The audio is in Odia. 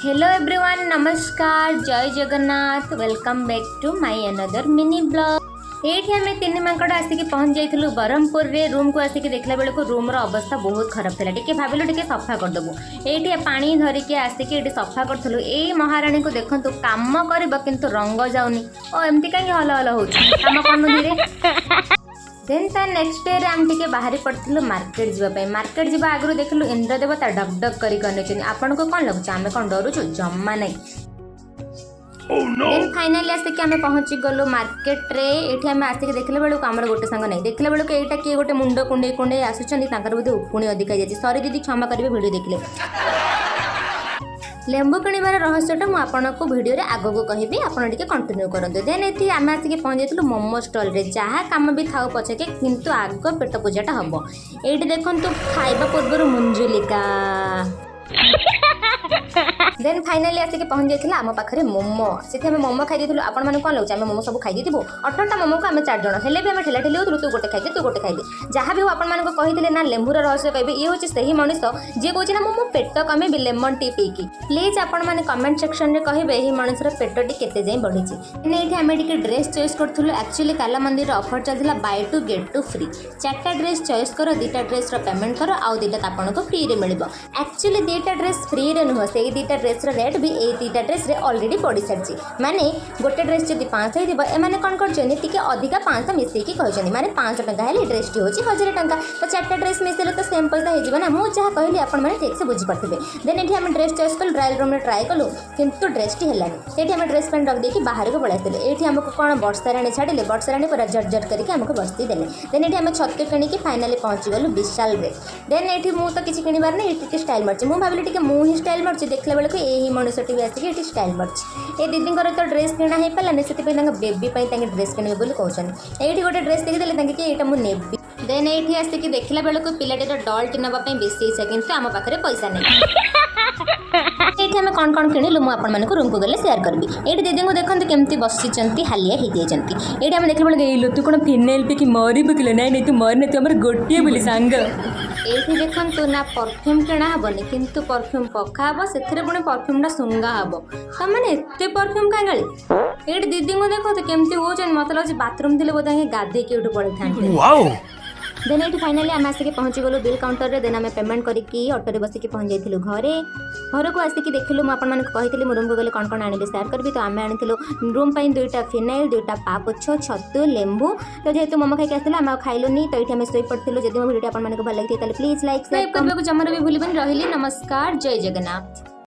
ହ୍ୟାଲୋ ଏଭ୍ରିୱାନ୍, ନମସ୍କାର, ଜୟ Jagannath. Welcome back to my another mini vlog. ଏଇଠି ଆମେ ତିନି ମାଙ୍କଡ଼ ଆସିକି ପହଞ୍ଚି ଯାଇଥିଲୁ ବ୍ରହ୍ମପୁରରେ। ରୁମ୍କୁ ଆସିକି ଦେଖିଲା ବେଳକୁ ରୁମ୍ର ଅବସ୍ଥା ବହୁତ ଖରାପ ଥିଲା। ଟିକେ ଭାବିଲୁ ଟିକେ ସଫା କରିଦେବୁ। ଏଇଠି ପାଣି ଧରିକି ଆସିକି ଏଇଠି ସଫା କରୁଥିଲୁ। ଏଇ ମହାରାଣୀକୁ ଦେଖନ୍ତୁ, କାମ କରିବ କିନ୍ତୁ ରଙ୍ଗ ଯାଉନି। ଓ, ଏମିତି କାହିଁକି ହଲ ହଲ ହେଉଛି? କାମ କରୁନୁ ଧୀରେ। ଦେନ୍ ତା ନେକ୍ସଟ ଡେରେ ଆମେ ଟିକେ ବାହାରି ପଡ଼ିଥିଲୁ ମାର୍କେଟ ଯିବା ପାଇଁ। ମାର୍କେଟ ଯିବା ଆଗରୁ ଦେଖିଲୁ ଇନ୍ଦ୍ରଦେବତା ଡକ୍ ଡକ୍ କରିକି ଅନେଇଛନ୍ତି। ଆପଣଙ୍କୁ କ'ଣ ଲାଗୁଛି, ଆମେ କ'ଣ ଡରୁଛୁ? ଜମା ନାହିଁ। ଦେନ୍ ଫାଇନାଲି ଆସିକି ଆମେ ପହଞ୍ଚି ଗଲୁ ମାର୍କେଟରେ। ଏଇଠି ଆମେ ଆସିକି ଦେଖିଲା ବେଳକୁ ଆମର ଗୋଟେ ସାଙ୍ଗ ନାହିଁ। ଦେଖିଲା ବେଳକୁ ଏଇଟା କିଏ ଗୋଟେ ମୁଣ୍ଡ କୁଣ୍ଡେଇ କୁଣ୍ଡେଇ ଆସୁଛନ୍ତି। ତାଙ୍କର ବୋଧେ ଉକୁଣି ଅଧିକା ହେଇଯାଇଛି। ସରି ଦିଦି, କ୍ଷମା କରିବେ। ଭିଡ଼ିଓ ଦେଖିଲେ ଲେମ୍ବୁ କିଣିବାର ରହସ୍ୟଟା ମୁଁ ଆପଣଙ୍କୁ ଭିଡ଼ିଓରେ ଆଗକୁ କହିବି, ଆପଣ ଟିକେ କଣ୍ଟିନ୍ୟୁ କରନ୍ତୁ। ଦେନ୍ ଏଠି ଆମେ ଆସିକି ପହଞ୍ଚି ଯାଇଥିଲୁ ମୋମୋ ଷ୍ଟଲ୍ରେ। ଯାହା କାମ ବି ଥାଉ ପଛକେ, କିନ୍ତୁ ଆଗ ପେଟ ପୂଜାଟା ହେବ। ଏଇଠି ଦେଖନ୍ତୁ, ଖାଇବା ପୂର୍ବରୁ ମୁଞ୍ଜୁଲିକା। ଦେନ୍ ଫାଇନାଲି ଆସିକି ପହଞ୍ଚି ଯାଇଥିଲା ଆମ ପାଖରେ ମୋମୋ। ସେଠି ଆମେ ମୋମୋ ଖାଇ ଦେଇଥିଲୁ। ଆପଣମାନଙ୍କୁ କ'ଣ ଲାଗୁଛି, ଆମେ ମୋମୋ ସବୁ ଖାଇ ଦେଇଥିବୁ? 18ଟା ମୋମୋକୁ ଆମେ ଚାରି ଜଣ ହେଲେ ବି ଆମେ ଠେଲା ଠେଲି ହେଉଥିଲୁ, ତୁ ଗୋଟେ ଖାଇଦେ, ତୁ ଗୋଟେ ଖାଇଦେ। ଯାହା ବି ହଉ, ଆପଣମାନଙ୍କୁ କହିଥିଲେ ନା ଲେମ୍ବୁର ରହସ୍ୟ କହିବେ। ଇଏ ହେଉଛି ସେହି ମଣିଷ ଯିଏ କହୁଛି ନା ମୁଁ ମୋ ପେଟ କମେଇବି ଲେମନ୍ ଟି ପିଇକି। ପ୍ଲିଜ୍ ଆପଣମାନେ କମେଣ୍ଟ ସେକ୍ସନରେ କହିବେ, ଏହି ମଣିଷର ପେଟଟି କେତେ ଯାଏଁ ବଢ଼ିଛି। ଦେନ୍ ଏଇଠି ଆମେ ଟିକେ ଡ୍ରେସ୍ ଚଏସ୍ କରୁଥିଲୁ। ଆକ୍ଚୁଆଲି କାଲା ମନ୍ଦିରର ଅଫର୍ ଚାଲିଥିଲା, buy two get two free। ଚାରିଟା ଡ୍ରେସ୍ ଚଏସ୍ କର, ଦୁଇଟା ଡ୍ରେସ୍ର ପେମେଣ୍ଟ କର, ଆଉ ଦୁଇଟା ଆପଣଙ୍କୁ ଫ୍ରିରେ ମିଳିବ। ଆକ୍ଚୁଆଲି ଦୁଇଟା ଡ୍ରେସ୍ ଫ୍ରିରେ ନୁହଁ, ସେଇ ଦୁଇଟା ଡ୍ରେସ୍ର ରେଟ୍ ବି ଏଇ ଦୁଇଟା ଡ୍ରେସ୍ରେ ଅଲରେଡ଼ି ପଡ଼ିସାରିଛି। ମାନେ ଗୋଟେ ଡ୍ରେସ୍ ଯଦି 500 ହେଇଥିବ, ଏମାନେ କ'ଣ କରୁଛନ୍ତି, ଟିକେ ଅଧିକା 500 ମିଶେଇକି କହିଛନ୍ତି। ମାନେ 500 ଟଙ୍କା ହେଲେ ଡ୍ରେସ୍ଟି ହେଉଛି 1000 ଟଙ୍କା। ତ ଚାରିଟା ଡ୍ରେସ୍ ମିଶେଇଲେ ତ ସେମ୍ ପଇସା ହେଇଯିବ ନା? ମୁଁ ଯାହା କହିଲି ଆପଣମାନେ ଠିକ୍ସେ ବୁଝିପାରୁଥିବେ। ଦେନ୍ ଏଠି ଆମେ ଡ୍ରେସ୍ ଚଏସ୍ କଲୁ, ଟ୍ରାଏଲ୍ ରୁମ୍ରେ ଟ୍ରାଏ କଲୁ, କିନ୍ତୁ ଡ୍ରେସ୍ଟି ହେଲାନି। ସେଇଠି ଆମେ ଡ୍ରେସ୍ ପ୍ୟାଣ୍ଟ ରଖିଦେଇକି ବାହାରକୁ ପଳେଇ ଆସିଥିଲୁ। ଏଇଠି ଆମକୁ କ'ଣ ବର୍ଷା ରାଣୀ ଛାଡ଼ିଲେ? ବର୍ଷା ରାଣୀ ପୁରା ଝଟ ଝଟ କରିକି ଆମକୁ ବସ୍ତି ଦେଲେ। ଦେନ୍ ଏଠି ଆମେ ଛତୁ କିଣିକି ଫାଇନାଲି ପହଞ୍ଚିଗଲୁ ବିଶାଲରେ। ଦେନ୍ ଏଠି ମୁଁ ତ କିଛି କିଣିବାର ନାହିଁ, ଏଠି ଟିକେ ଷ୍ଟାଇଲ୍ ମାରୁଛି। ମୁଁ ଭାବିଲି ଟିକେ ମୁଁ ହିଁ ଷ୍ଟାଇଲ୍ ମାରୁଛି, ଦେଖିଲା ବେଳକୁ ଏହି ମଣିଷଟି ବି ଆସିକି ଏଠି ଷ୍ଟାଇଲ୍ ମାରୁଛି। ଏ ଦିଦିଙ୍କର ତ ଡ୍ରେସ୍ କିଣା ହେଇପାରିଲାନି, ସେଥିପାଇଁ ତାଙ୍କ ବେବି ପାଇଁ ତାଙ୍କେ ଡ୍ରେସ୍ କିଣିବେ ବୋଲି କହୁଛନ୍ତି। ଏଇଠି ଗୋଟେ ଡ୍ରେସ୍ ଦେଖିଦେଲେ ତାଙ୍କେ କି ଏଇଟା ମୁଁ ନେବି। ଦେନ୍ ଏଇଠି ଆସିକି ଦେଖିଲା ବେଳକୁ ପିଲାଟିର ଡଲ୍ଟି ନେବା ପାଇଁ ବେଶୀ ଇଚ୍ଛା, କିନ୍ତୁ ଆମ ପାଖରେ ପଇସା ନାହିଁ। ଏଇଠି ଆମେ କ'ଣ କ'ଣ କିଣିଲୁ, ମୁଁ ଆପଣମାନଙ୍କୁ ରୁମ୍କୁ ଗଲେ ସେୟାର କରିବି। ଏଇଠି ଦିଦିଙ୍କୁ ଦେଖନ୍ତୁ, କେମିତି ବସିଛନ୍ତି, ହାଲିଆ ହେଇଯାଇଛନ୍ତି। ଏଇଠି ଆମେ ଦେଖିଲା ବେଳକୁ, ଏଇ ଲୋ, ତୁ କ'ଣ ଫିନାଇଲ୍ ପିଇକି ମରି ପକିଲ? ନାଇଁ ନାଇଁ, ତୁ ମରିନେ, ତୁ ଆମର ଗୋଟିଏ ବୋଲି ସାଙ୍ଗ। ଏଇଠି ଦେଖନ୍ତୁ ନା, ପରଫ୍ୟୁମ୍ କିଣା ହେବନି, କିନ୍ତୁ ପରଫ୍ୟୁମ୍ ପକା ହେବ, ସେଥିରେ ପୁଣି ପରଫ୍ୟୁମ୍ଟା ଶୁଙ୍ଗା ହେବ। ତାମାନେ ଏତେ ପରଫ୍ୟୁମ୍ କାଙ୍ଗାଳି। ଏଇଠି ଦିଦିଙ୍କୁ ଦେଖନ୍ତୁ କେମିତି ହେଉଛନ୍ତି। ମୋତେ ଲାଗୁଛି ବାଥରୁମ୍ ଥିଲେ ବୋଧେ ଗାଧେଇକି ଏଇଠୁ ପଳେଇଥାନ୍ତେ। Wow! ଦେନ୍ ଏଇଠି ଫାଇନାଲି ଆମେ ଆସିକି ପହଞ୍ଚିଗଲୁ ବିଲ୍ କାଉଣ୍ଟରରେ। ଦେନ୍ ଆମେ ପେମେଣ୍ଟ କରିକି ଅଟୋରେ ବସିକି ପହଞ୍ଚି ଯାଇଥିଲୁ ଘରେ। ଘରକୁ ଆସିକି ଦେଖିଲୁ, ମୁଁ ଆପଣମାନଙ୍କୁ କହିଥିଲି ମୁଁ ରୁମ୍କୁ ଗଲେ କ'ଣ କ'ଣ ଆଣିବି ସେୟାର କରିବି। ତ ଆମେ ଆଣିଥିଲୁ ରୁମ୍ ପାଇଁ ଦୁଇଟା ଫିନାଇଲ୍, ଦୁଇଟା ପାପୋଛ, ଛତୁ, ଲେମ୍ବୁ। ତ ଯେହେତୁ ମୋମୋ ଖାଇକି ଆସିଥିଲୁ, ଆମେ ଆଉ ଖାଇଲୁନି। ତ ଏଇଠି ଆମେ ଶୋଇପଡ଼ିଥିଲୁ। ଯଦି ମୋ ଭିଡ଼ିଓଟି ଆପଣମାନଙ୍କୁ ଭଲ ଲାଗିଥାଏ, ତାହେଲେ ପ୍ଲିଜ୍ ଲାଇକ୍, ସେୟାର କରିବାକୁ ଜମାରୁ ବି ଭୁଲିବେନି। ରହିଲି, ନମସ୍କାର, ଜୟ ଜଗନ୍ନାଥ।